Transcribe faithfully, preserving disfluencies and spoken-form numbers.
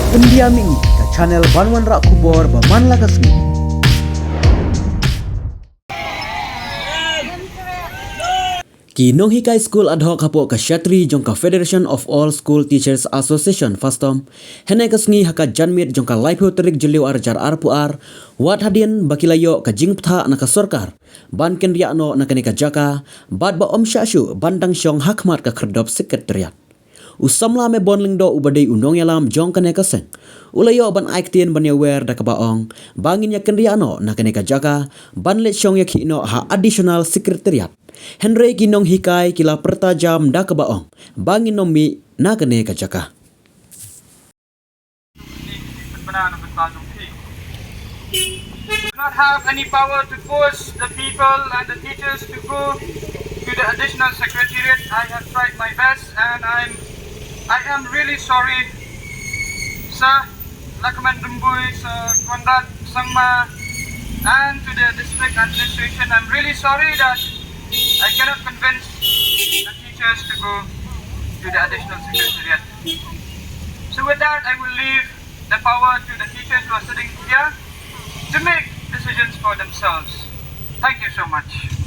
Pyndiah ïa ngi ka channel ban wanrah khubor ba man la ka sngi. Ki nonghikai skul ad hoc hapoh ka shatri jong ka Federation of All School Teachers Association, FASTOM, hynne ka sngi ha ka janmiet jong ka laiphew tarik Jylliew arhajar arphew ar, wat hadien ba ki la ïoh ka jingbthah na ka sorkar ban kynriah noh na kane ka jaka, bad ba ym shah shuh ban dang shong ha khmat ka khyrdop Secretariat. U samla Mebon Lyngdoh uba dei u nongïalam jong kane ka seng, u la ïoh ban ai ktien ban ïawer da kaba ong ba ngin ïa kynriah noh na kane ka jaka ban leit shong ïakhih noh ha Additional Secretariat. Hynrei ki nonghikai ki la pyrta jam da kaba ong ba ngin ym mih na kane ka jaka. Do not have any power to force the people and the teachers to go to the additional secretariat. I have tried my best and I'm, I am really sorry, Sir Lakman Rymbui, Sir Conrad Sangma, and to the district administration. I'm really sorry that I cannot convince the teachers to go to the additional secretariat. So with that, I will leave the power to the teachers who are sitting here to make decisions for themselves. Thank you so much.